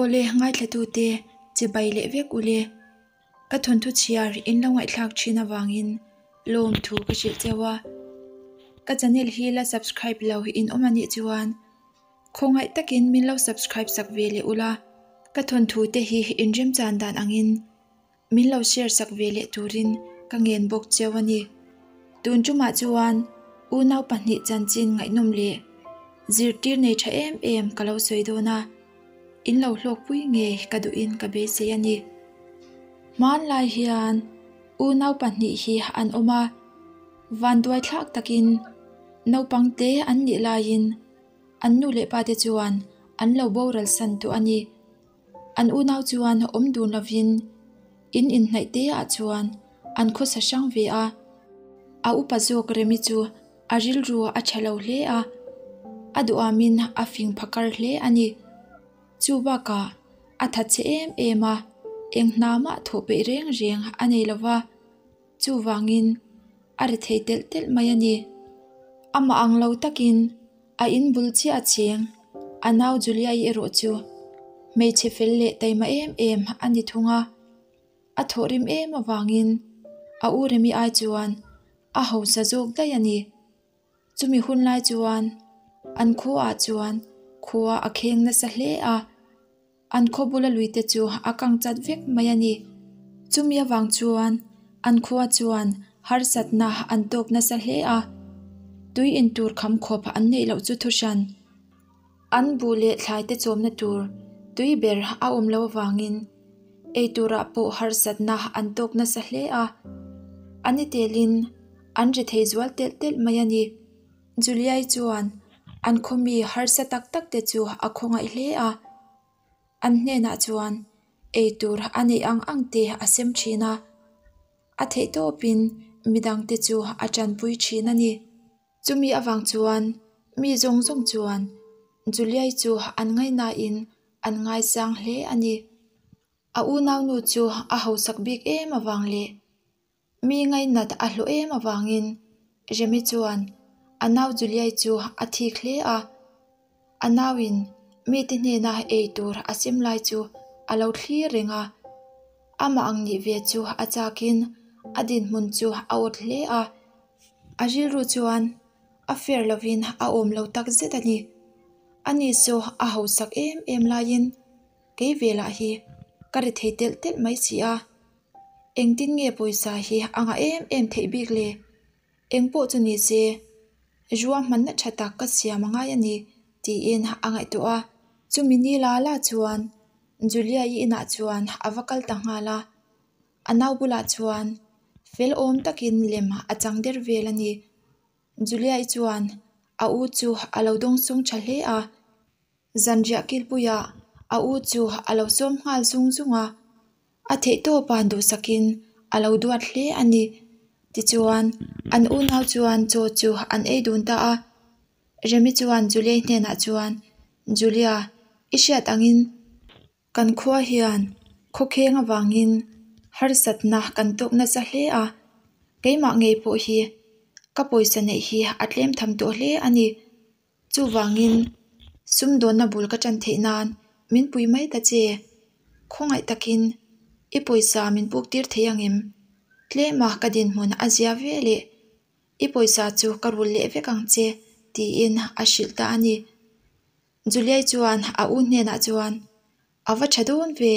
Awle ngaithlatute chibai leh vek ule. Ka thawnthu chhiar in lo ngaihthlak thin avangin lawmthu ka hrilh cheu a. Ka channel hi la subscribe lo in awm anih chuan khawngaih takin min lo subscribe sak ve leh ula. Ka thawnthu te hi inremchan dan angin Min lo share sak ve leh turin ka ngen bawk cheu a ni. Tun tumah chuan unau pahnih chanchin ngaihnawm leh zirtir nei tha em em ka lo sawi dawn a, in lo hlawkpui ngei ka duhin ka beisei a ni. Hmanlai hian unau pahnih hi an awm a, vanduai thlak takin naupang te an nih laiin an nu leh pa te chuan an lo boral san tawh a ni. An unau chuan awm dun lovin in inhnaih te ah chuan an khawsa hrang ve a. A upa zawk Remi chu a rilru a tha lo hle a, a duhamin a fing phakar hle a ni. Chu bakah a thatchhe em em a, eng hna mah thawh peih reng reng a nei lova, chuvangin a ri thei telh telh mai a ni. Amah ang lo takin A in bul chiah a cheng, a nau Julia-i erawh chu hmeichhe fel leh taima em em a ni thung a. A thawhrim em avangin a u Remi ai chuan a hausa zawk daih a ni. Chumi hun lai chuan an khuaah chuan khua a kheng nasa hle a. An khaw bula luite chu a kang chat vek mai a ni. Chumi avang chuan an khua chuan harsatna an tawk nasa hle a, tui in tur kham khawp an neih loh chu thuhran. An buh leh thlai te chawmna tur tui ber a awm lo avangin ei turah pawh harsatna an tawk nasa hle a, a ni telin an ri thei zual telh telh mai a ni. Juliai chuan an khawmi harsa tak tak te chu a khawngaih hle a, an hnenah chuan eitur a neih ang ang te a sem thin a, a theih tawpin midang te chu a tanpui thin a ni. Chumi avang chuan mi zawng zawng chuan Juliai chu an ngaihnain an ngaisang hle a ni. A unaunu chu a hausak bik em avang leh Mi ngainat a hlawh em avangin Remi chuan a nau Juliai chu a thik hle a, a nauin mite hnena ei tur a sem lai chu a lo thlir reng a, amah ang nih ve chu a chakin a dinhmun chu a awt hle a, a rilru chuan a fair lovin a awm lo tak zet a ni. Ani chu a hausak em em laiin kei ve lah hi ka ri thei telh telh mai si a. Engtin nge pawisa hi a ngah em em theih bik le? Eng pawh chu ni se, ruahmanna tha tak ka siam a ngai a ni, tiin a ngaihtuah a. Chumi ni la la chuan Julia-i inah chuan a va kal ta nghal a, a nau bulah chuan fel awm takin lem a chang der vel a ni. Julia-i chuan a u chu a lo dawngsawng tha hle a. Zanriah kilpuiah a u chu a lo sawm nghal zung zung a, a theihtawpa duhsakin a lo duat hle a ni. Tichuan, an unau chuan chaw chu an ei dun ta a. Remi chuan Julia-i hnenah chuan, Julia, i hriat angin kan khua hian khawkheng avangin harsatna kan tawk nasa hle a, keimah ngei pawh hi ka pawisa neih hi a tlem tham tawh hle a ni. Chuvangin, sumdawnna bul ka tan theih nan min pui mai ta che. Khawngaih takin i pawisa min puk tir thei ang em? Tlema ka dinhmun a zia ve leh i pawisa chu ka rul leh vek ang che, tiin a hrilh ta a ni. Juliai chuan a u hnenah chuan, A va tha dawn ve,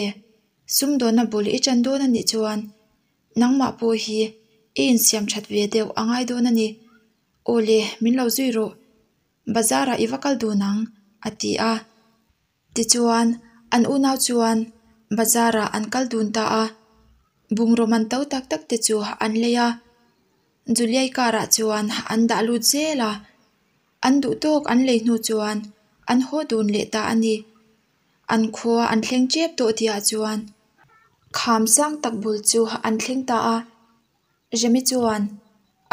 sumdawnna bul i tan dawn a nih chuan nangmah pawh hi i insiam that ve deuh a ngai dawn a ni. Aw le, min lo zui rawh. Bazar ah i va kal dun ang, a ti a. Tichuan, an unau chuan bazar ah an kal dun ta a. Bungraw man to tak tak te chu an lei a. Juliai car ah chuan an dah lut zel a. An duh tawk an lei hnu chuan an haw dun leh ta a ni. An khua an thleng tep tawh tihah chuan kham sang tak bul chu an thleng ta a. Remi chuan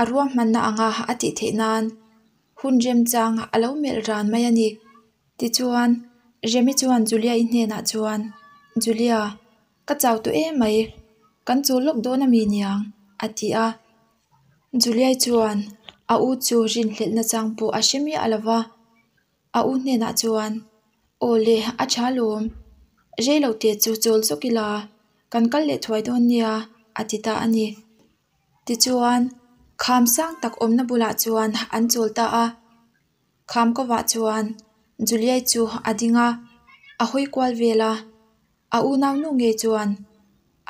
a ruahmanna anga a tih theih nan hun remchang a lo melh ran mai a ni. Tichuan, Remi chuan Julia-i hnenah chuan, Julia, ka chau tawh em mai, kan chawl lawk dawn a mi niang? a ti a. Julia-i chuan a u chu rinhlelh nachang pawh a hre miah lo va. A u hnenah chuan, Aw le, a tha lawm. Reilote chu chawl zawk ila, kan kal leh thuai dawn nia, a ti ta a ni. Tichuan, kham sang tak awmna bulah chuan an chawl ta a. Kham kovah chuan Juliai chu a ding a, a hawi kual vel a. A unaunu ngei chuan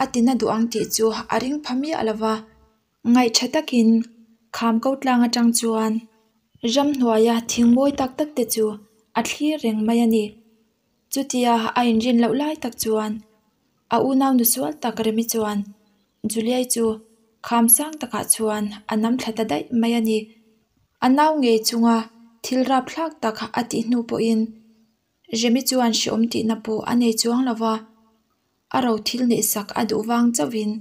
a tina duh ang tih chu a ring pha miah lo va. Ngaih tha takin kham ko tlang atang chuan ramhnuaia thing mawi tak tak te chu a thlir reng mai a ni. Chutia a inrin loh lai tak chuan a unau nusual tak Remi chuan Juliai chu kham sang takah chuan a nam thla ta daih mai a ni. A nau ngei chunga thil rapthlak tak a tih hnu pawhin Remi chuan hreawm tihna pawh a nei chuang lo va, a ro thil neihsak a duh vang chauhin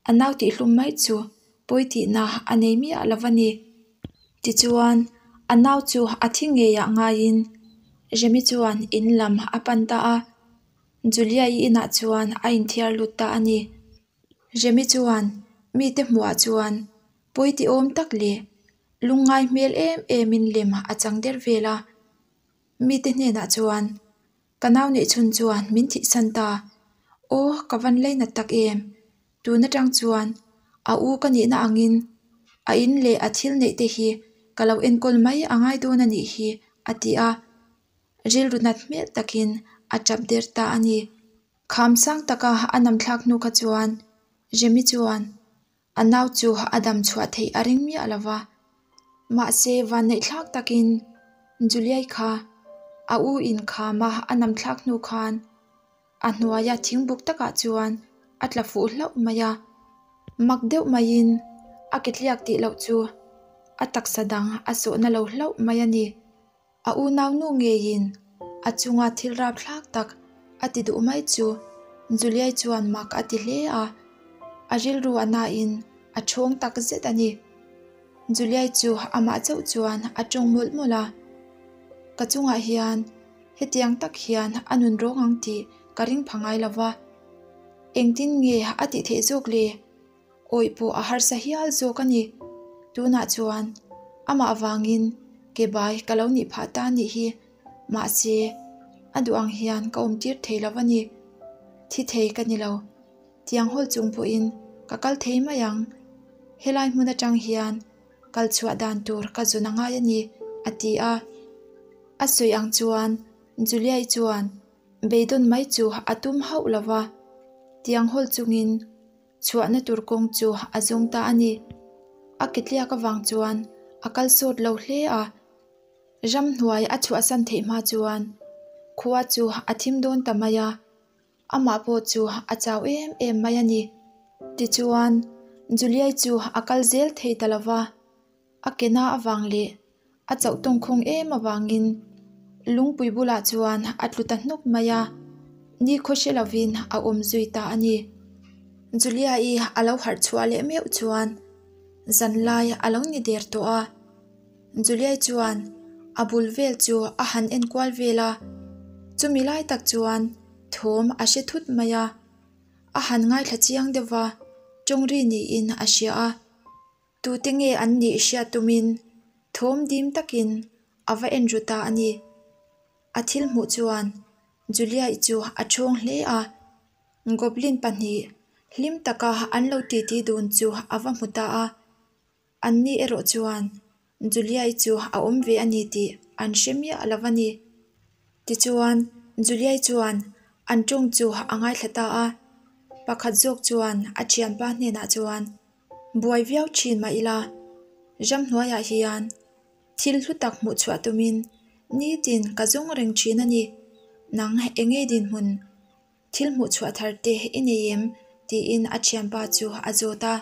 a nau tihhlum mai chu pawi tihna a nei miah lo a ni. Tichuan, a nau chu a thi ngeiah ngaiin Remi chuan in lam a pan ta a, Julia-i inah chuan a inthiar lut ta a ni. Remi chuan mite hmuhah chuan pawi tihawm tak leh lungngai hmel em emin lem a chang der vel a. Mite hnenah chuan, Ka nau neih chhun chuan min thihsan ta. Aw, ka van leinat tak em? Tun atang chuan a u ka nihna angin a in leh a thil neih te hi ka lo enkawl mai a ngai dawn a nih hi, a ti a. Rilru nat hmel takin a tap der ta a ni. Kham sang taka a nam thlak hnu kha chuan Remi chuan A nau chu a dam chhuah theih a ring miah lo va. Mahse, vanneihthlak takin Juliai kha a u inkhama a nam thlak hnu khan a hnuaia thingbuk takah chuan a tla fuh hlauh mai a. Mak deuh maiin a ke tliak tih loh chu a taksa dang a sawhna lo hlauh mai a ni. A unaunu ngeiin a chunga thil rapthlak tak a ti duh mai chu Juliai chuan mak a ti hle a, a rilru a nain a ṭhawng tak zet a ni. Juliai chu amah chauh chuan a ṭawng mawlh mawlh a, Ka chungah hian hetiang tak hian a nun rawng ang tih ka ring pha ngai lo va, engtin nge a tih theih zawk le? Awih pawh a harsa hial zawk a ni. Tunah chuan amah vangin ke bai ka lo nih phah ta anih hi. Mahse, a duh ang hian ka awm tir thei lo a ni. Thi thei ka ni lo. Tiang hawl chung pawhin ka kal thei mai ang. Helai hmun atang hian kal chhuah dan tur ka zawn a ngai a ni, a ti a. A sawi ang chuan Julia-i chuan beidawn mai chu a tum hauh lo va. Tiang hawl chungin Chhuahna tur kawng chu a zawng ta a ni. A ke tliak avang chuan a kal sawt lo hle a. Ramhnuai a chhuahsan theih hma chuan khua chu a thim dawn ta mai a, amah pawh chu a chau em em mai a ni. Tichuan, Juliai chu a kal zel thei ta lo va. A ke na avang leh a chauh tawngkhawng em avangin lungpui bulah chuan a tlu ta hnawk mai a, nikhaw hre lovin a awm zui ta a ni. Julia-i a lo harh chhuah leh meuh chuan zanlai a lo ni der tawh a. Julia-i chuan a bul vel chu a han enkual vel a, chumi lai tak chuan thawm a hre thut mai a, a han ngaithla chiang deuh va, tawngri niin a hria a. Tute nge an nih hriat tumin thawm dim takin a va en ru ta a ni. A thil hmuh chuan Julia-i chu a ṭhawng hle a, Goblin pahnih hlim taka an lo titi dun chu a va hmu ta a. Anni erawh chuan Julia-i chu a awm ve a ni tih an hre miah lo a ni. Tichuan, Julia-i chuan an ṭawng chu a ngaithla ta a, pakhat zawk chuan a ṭhianpa hnenah chuan, Buai viau thin mah ila, ramhnuaiah hian thil hlu tak hmuh chhuah tumin nitin ka zawng reng thin a ni. Nang enge dinhmun thil hmuh chhuah thar te i nei em? tiin a thianpa chu a zawt a.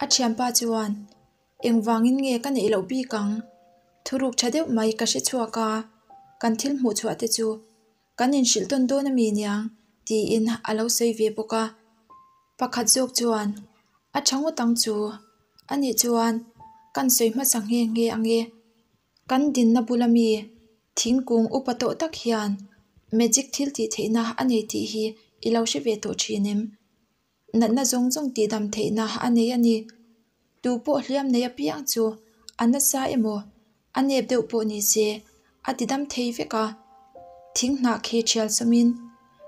A thianpa chuan, Engvangin nge ka neih loh bik ang? Thuruk tha deuh mai ka hre chhuak a, kan thil hmuh chhuah te chu kan inhrilh tawn dawn a mi niang? tiin a lo sawi ve bawk a. Pakhat zawk chuan, A tha ngawt ang chu. Anih chuan, Kan sawi hmasa nghe nghe ang e. Kan dinna bula mi thingkung upa tawh tak hian magic thil tih theihna a nei tih hi i lo hre ve tawh thin em? Natna zawng zawng tihdam theihna a nei a ni. Tu pawh hliam nei apiang chu a nasa emaw A nep deuh pawh ni se, a ti dam thei vek a. Thing hnah khi thial sawmin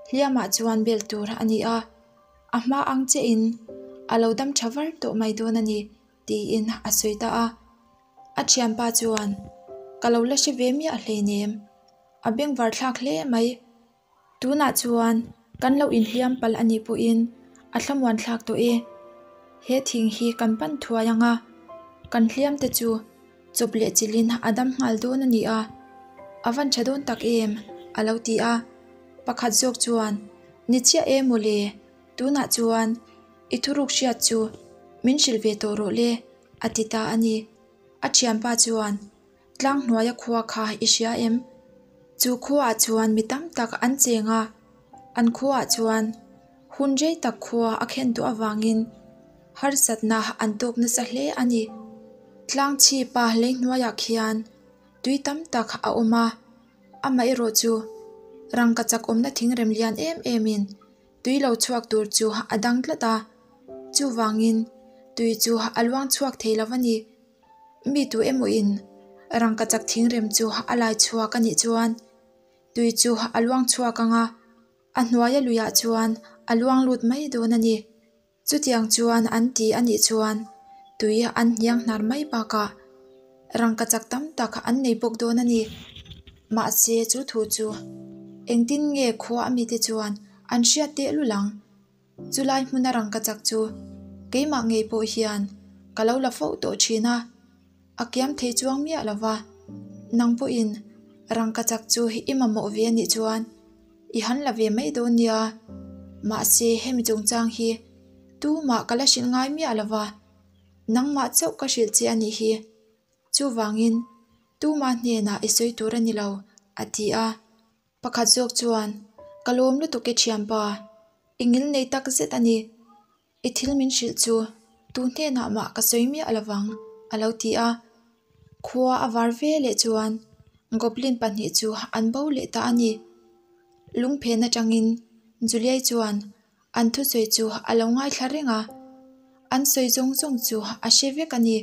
Hliamah chuan bel tur a ni a, a hma ang chiahin a lo dam tha var tawh mai dawn a ni, tiin a sawi ta a. A thianpa chuan, Ka lo la hre ve miah hleinem, a bengvar thlak hle mai. Tunah chuan kan lo inhliam palh a nih pawhin a thlamuan thlak tawh e. He thing hi kan pan thuai ang a, kan hliam te chu chawp leh chilhin a dam nghal dawn a ni a, a van tha dawn tak em? a lo ti a. Pakhat zawk chuan, Ni chiah e mawle, tunah chuan i thuruk hriat chu min hrilh ve tawh rawh le, a ti ta a ni. A thianpa chuan, Tlang hnuaia khua kha i hria em? Chu khuaah chuan mi tam tak an cheng a, an khuaah chuan hun rei tak khua a khen duh avangin harsatna an tawk nasa hle a ni. Tlang chhipa lei hnuaiah khian tui tam tak a awm a, amaherawh chu rangkachak awmna thingrem lian em emin tui lo chhuak tur chu a dang tlat a, chuvangin tui chu a luang chhuak thei lo a ni. Mi tu emaw in rangkachak thingrem chu a lai chhuak a nih chuan tui chu a luang chhuak ang a, a hnuaia luiah chuan a luang lut mai dawn a ni. Chutiang chuan an ti a nih chuan tui an hniang hnar mai bakah rangkachak tam tak an nei bawk dawn a ni. Mahse chu thu chu engtin nge khua a mite chuan an hriat tehlul ang? Chulai hmuna rangkachak chu keimah ngei pawh hian ka lo la fo tawh thin a, a kiam thei chuang miah lo va. Nang pawhin rangkachak chu i mamawh ve a nih chuan i han la ve mai dawn nia. Mahse hemi chungchang hi tumah ka la hrilh ngai miah lo va, nangmah chauh ka hrilh che a nih hi. Chuvangin tumah hnenah i sawi tur a ni lo, a ti a. Pakhat zawk chuan, Ka lawm lutuk e thianpa, i ngil nei tak zet a ni. I thil min hrilh chu tu hnenah mah ka sawi miah lovang, a lo ti a. Khua a var ve leh chuan Goblin pahnih chu an bo leh ta a ni. Lungphen atangin Juliai chuan an thusawi chu a lo ngaithla reng a, an sawi zawng zawng chu a hre vek a ni.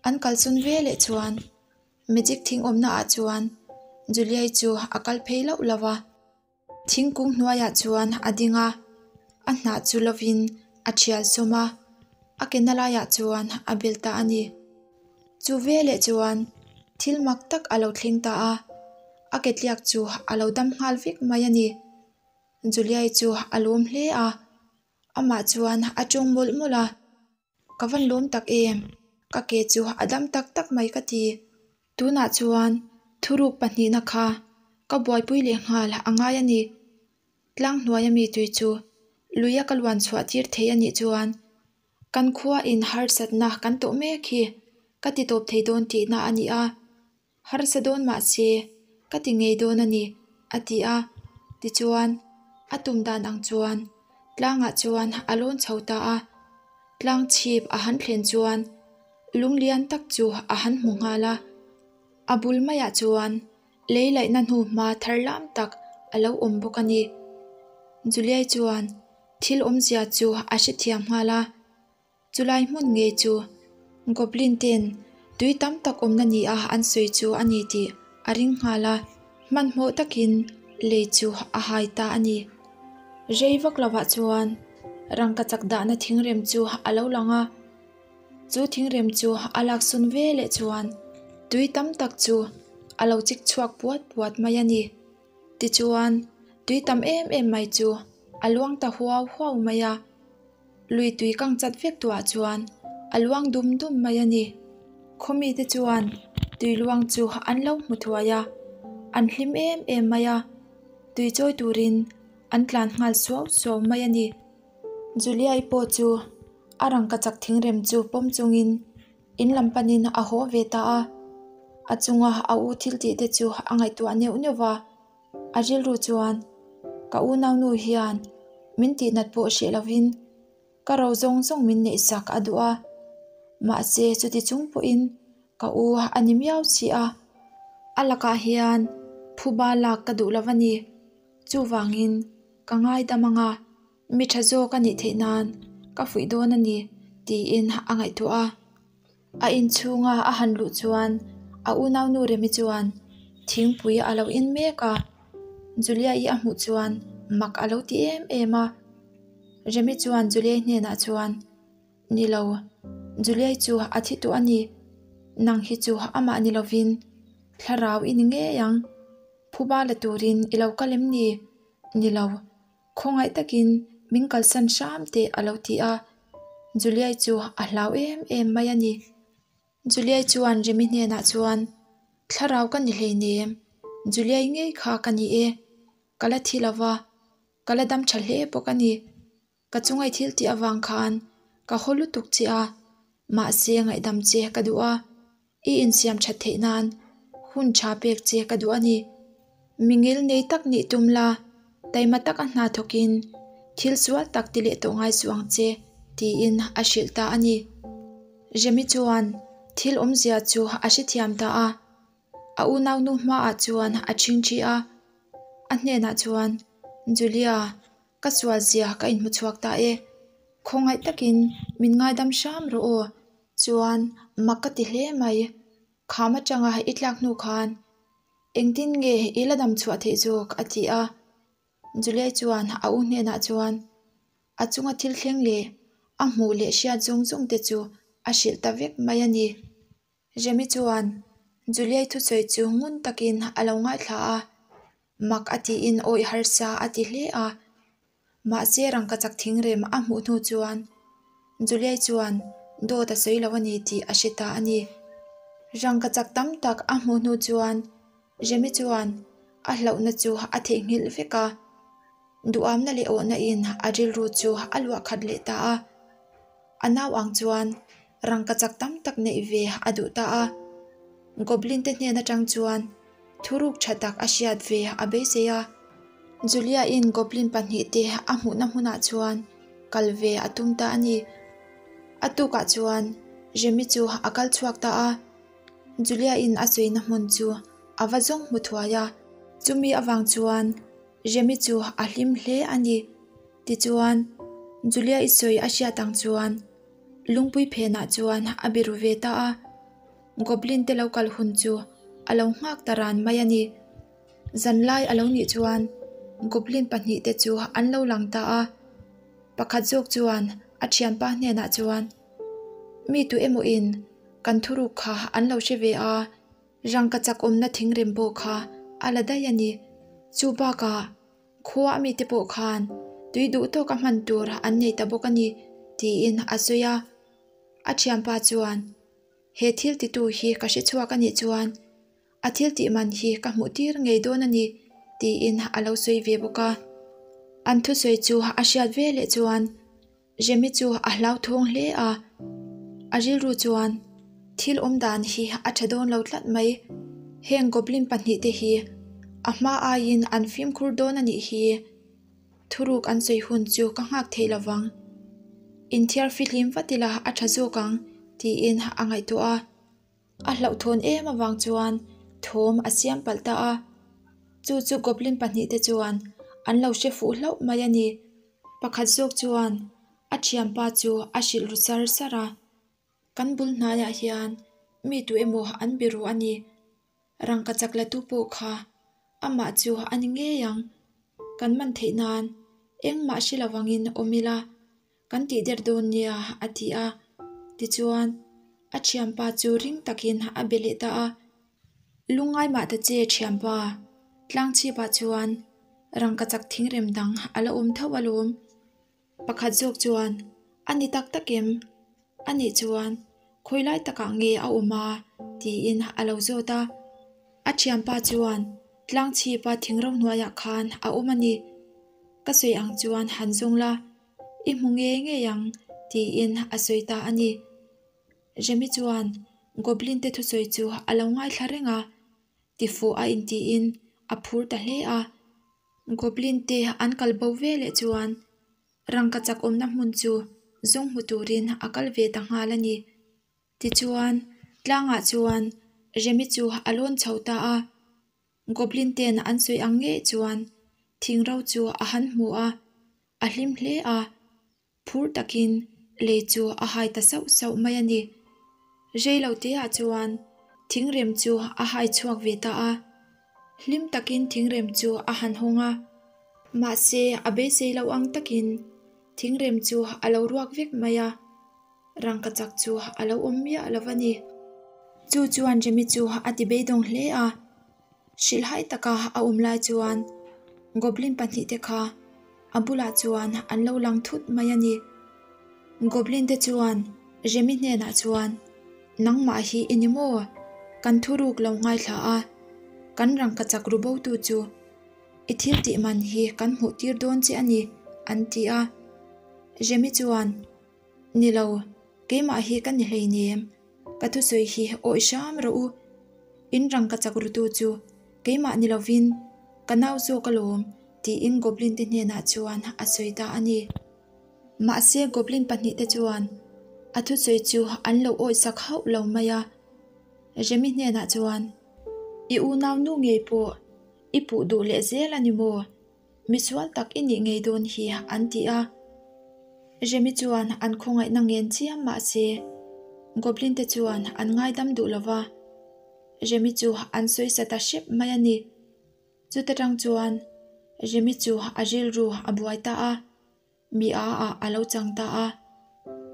An kalsawn ve leh chuan Magic thing awmna ah chuan Juliai chu a kal phei loh lo a, thingkung hnuaiah chuan a ding a, a hnah chu lovin a thial sawm a, a ke na laiah chuan a bel ta a ni. Chu veleh chuan thil mak tak a lo thleng ta a, a ke tliak chu a lo dam nghal vek mai a ni. Juliai chu a lawm hle a, amah chuan a tawng mawlh mawlh a. Ka van lawm tak em? Ka ke chu a dam tak tak mai ka ti. Tunah chuan thuruk pahnihna kha ka buaipui leh nghal a ngai a ni. Tlang hnuaia mi tui chu luia ka luan chhuah tir thei a nih chuan kan khua in harsatna kan tawh mek hi ka ti tawp thei dawn tihna a ni a. Harsa dawn mah se ka ti ngei dawn a ni, a ti a. Tichuan, a tum dan ang chuan tlangah chuan a lawn chho ta a. Tlang chhip a han thlen chuan lung lian tak chu a han hmu nghal a. A bul maiah chuan lei laihna hnu hma thar lam tak a lo awm bawk a ni. Juliai chuan thil awmzia chu a hrethiam nghal a. Chulai hmun ngei chu Goblin ten tui tam tak awmna ni a an sawi chu a ni tih a ring nghal a, hmanhmawh takin lei chu a hai ta a ni. Rei vak lovah chuan rangkachak dahna thingrem chu a lo lang a, chu thingrem chu a laksawn ve leh chuan tui tam tak chu a lo chik chhuak puat puat mai a ni. Tichuan tui tam em em mai chu a luang ta huau huau mai a. Lui tui kang chat vek tuah chuan a luang dum dum mai a ni. Khawmi te chuan tui luang chu an lo hmu thuai a, an hlim em em mai a, tui chawi turin an tlan nghal suau suau mai a ni. Juliai pawh chu a rangkachak thingrem chu pawm chungin in lam panin a haw ve ta a, a chunga a u thil tih te chu a ngaihtuah neuh neuh va. A rilru chuan, Ka unaunu hian min tihnat pawh hreh lovin ka ro zawng zawng min neihsak a duh a, mahse chuti chung pawhin ka u a ni miau si a, a lakah hian phuba lak ka duh lo a ni. Chuvangin ka ngaidam ang a, mi tha zawk a nih theih nan ka fuih dawn a ni tiin a ngaihtuah a. A inchhunga a han luh chuan a unaunu Remi chuan thingpui a lo in mek a, Julia-i a hmuh chuan. mak a lo ti em em a. Remi chuan Juliai hnenah chuan, Ni lo, Juliai chu a thi tawh a ni. Nang hi chu amah ni lovin thlarau i ni ngei ang. Phuba la turin i lo kal em ni? Ni lo, khawngaih takin min kalsan hram teh a lo ti a. Juliai chu a hlau em em mai a ni. Juliai chuan Remi hnenah chuan, Thlarau ka ni hleinem, Juliai ngei kha ka ni e. Ka la thi lo va, ka la dam tha hle bawk a ni. Ka chungai thil tih avang khan ka haw lutuk che a, mahse ngaihdam che ka duh a, i insiam that theih nan hun tha pek che ka duh a ni. Mingil nei tak nih tum la, taima taka hna thawkin thil sual tak ti leh tawh ngai suh ang che, tiin a hrilh ta a ni. Remi chuan thil awmzia chu a hrethiam ta a, a unaunu hmaah chuan a ṭhingṭhi a, a hnenah chuan, Julia, Ka sual zia ka inhmu chhuak ta e. Khawngaih takin min ngaidam hram rawh aw. Chuan mak ka ti hle mai. Kham atanga i tlak hnu khan engtin nge i la dam chhuah theih zawk a ti a. Juliai chuan a u hnenah chuan a chunga thil thleng leh a hmuh leh hriat zawng zawng te chu a hrilh ta vek mai a ni. Remi chuan Juliai thusawi chu ngun takin a lo ngaithla a, mak a tiin awih harsa a ti hle a. Mahse rangkachak thingrem a hmuh hnu chuan Juliai chuan dawt a sawi lo a ni tih a hre ta a ni. Rangkachak tam tak a hmuh hnu chuan Remi chuan a hlauhna chu a theihnghilh vek a, duhamna leh awhna in a rilru chu a luah khat leh ta a. A nau ang chuan rangkachak tam tak neih ve a duh ta a. Goblin te hnen atang chuan thuruk tha tak a hriat ve a beisei a. Julia in Goblin pahnihte a hmuhna hmunah chuan kal ve a tum ta a ni. A tukah chuan Remi chu a kal chhuak ta a. Julia in a sawina hmun chu a va zawng hmu thuai a. Chumi avang chuan Remi chu a hlim hle a ni. Tichuan, Julia i sawi a hriat ang chuan lungpui phenah chuan a biru ve ta a, Goblin te lo kal hun chu a lo nghak ta ran mai a ni. Zanlai a lo nih chuan Goblin pahnihte chu an lo lang ta a, pakhat zawk chuan a thianpa hnenah chuan, Mi tu emaw in kan thuruk kha an lo hre ve a, rangkachak awmna thingrem pawh kha a la daih a ni. Chu bakah Khua a mite pawh khan tui duh tawka hman tur an nei ta bawk a ni, tiin a sawi a. A thianpa chuan, He thil titu hi ka hre chhuak a nih chuan a thil tih man hi ka hmuh tir ngei dawn a ni, tiin a lo sawi ve bawk a. An thusawi chu a hriat veleh chuan Remi chu a hlauthawng hle a, a rilru chuan thil awm dan hi a tha dawn lo tlat mai. Heng goblin pahnihte hi a hma aiin an fimkhur dawn a nih hi. Thuruk an sawi hun chu ka nghak thei lo vang. Inthiar fihlim vat ila a tha zawk ang tiin a ngaihtuah a. A hlauhthawn em avang chuan thawm a siam palh ta a, chu chu goblin pahnihte chuan an lo hre fuh hlauh mai a ni. Pakhat zawk chuan a thianpa chu a hrilh ru sar sar a, Kan bul hnaiah hian mi tu emaw an be ru a ni. Rangkachak la tu pawh kha amah chu a ni ngei ang. Kan man theih nan engmah hre lo angin awm ila kan tih der dawn nia a ti a. Tichuan a thianpa chu ring takin a be leh ta a. Lungngai mah ta che thianpa, tlangchhipah chuan rangkachak thingrem dang a la awm tho alawm. Pakhat zawk chuan, A ni tak tak em? A nih chuan, Khawi lai takah nge a awm a? tiin a lo zawt a. A thianpa chuan, Tlangchhipa thingro hnuaiah khan a awm a ni. Ka sawi ang chuan han zawng la, i hmu ngei ngei ang, tiin a sawi ta a ni. Remi chuan Goblin te thusawi chu a lo ngaithla reng a, tifuh a intiin a phur ta hle a. Goblin te an kal bo ve leh chuan rangkachak awmna hmun chu zawng hmu turin a kal ve ta nghal a ni. Tichuan, tlangah chuan Remi chu a lawn chho ta a. Goblin ten an sawi ang ngei chuan thingro chu a han hmu a, a hlim hle a. Phur takin lei chu a hai ta sauh sauh mai a ni. Rei lo teah chuan thingrem chu a hai chhuak ve ta a. Hlim takin thingrem chu a han hawng a. Mahse, a beisei loh ang takin thingrem chu a lo ruak vek mai a, rangkachak chu a lo awm miah lo a ni. Chu chuan Remi chu a ti beidawng hle a, hrilhhai taka a awm lai chuan Goblin pahnihte kha a bulah chuan an lo lang thut mai a ni. Goblin te chuan Remi hnenah chuan, Nangmah hi i ni maw? Kan thuruk lo ngaithla a, kan rangkachak ru botu chu I thil tih man hi kan hmuh tir dawn che a ni, an ti a. Remi chuan, Ni lo, keimah hi ka ni hleinem, ka thusawi hi awih hram rawh u. In rangkachak rutu chu keimah ni lovin ka nau zawk alawm, tiin Goblin te hnenah chuan a sawi ta a ni. Mahse Goblin pahnihte chuan a thusawi chu an lo awihsak hauh lo mai a. Remi hnenah chuan, I unaunu ngei pawh I puh duh leh zel a ni maw? Misual tak i nih ngei dawn hi an ti a. Remi chuan an khawngaihna ngen chiam mah se, Goblin te chuan an ngaidam duh lo va. Remi chu an sawisa ta hrep mai a ni. Chuta tang chuan Remi chu a rilru a buai ta a. Mi a ah a lo chang ta a,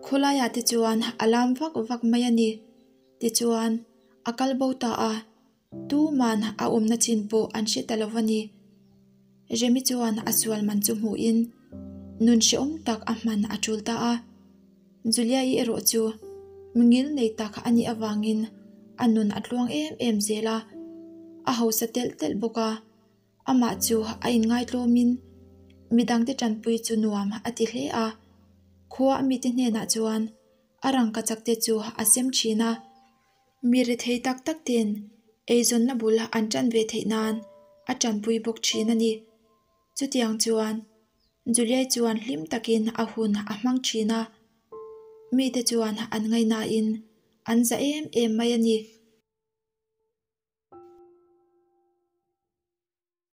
khawlaiah te chuan a lam vak vak mai a ni. Tichuan, a kal bo ta a, tuman a awmna chin pawh an hre ta lo a ni. Remi chuan a sual man chu hmuhin nun hrehawm tak a hman a tul ta a. Julia-i erawh chu mi ngil nei tak a nih avangin a nun a tluang em em zel a, a hausa telh telh bawk a. Amah chu a inngaitlawmin midangte tanpui chu nuam a ti hle a, khua a mite hnenah chuan a rangkachakte chu a sem thin a. Mi rethei tak tak ten eizawnna bul an tan ve theih nan a tanpui bawk thin a ni. Chutiang chuan Juliai chuan hlim takin a hun a hmang thin a, mite chuan an ngaihnain an za em em mai a ni.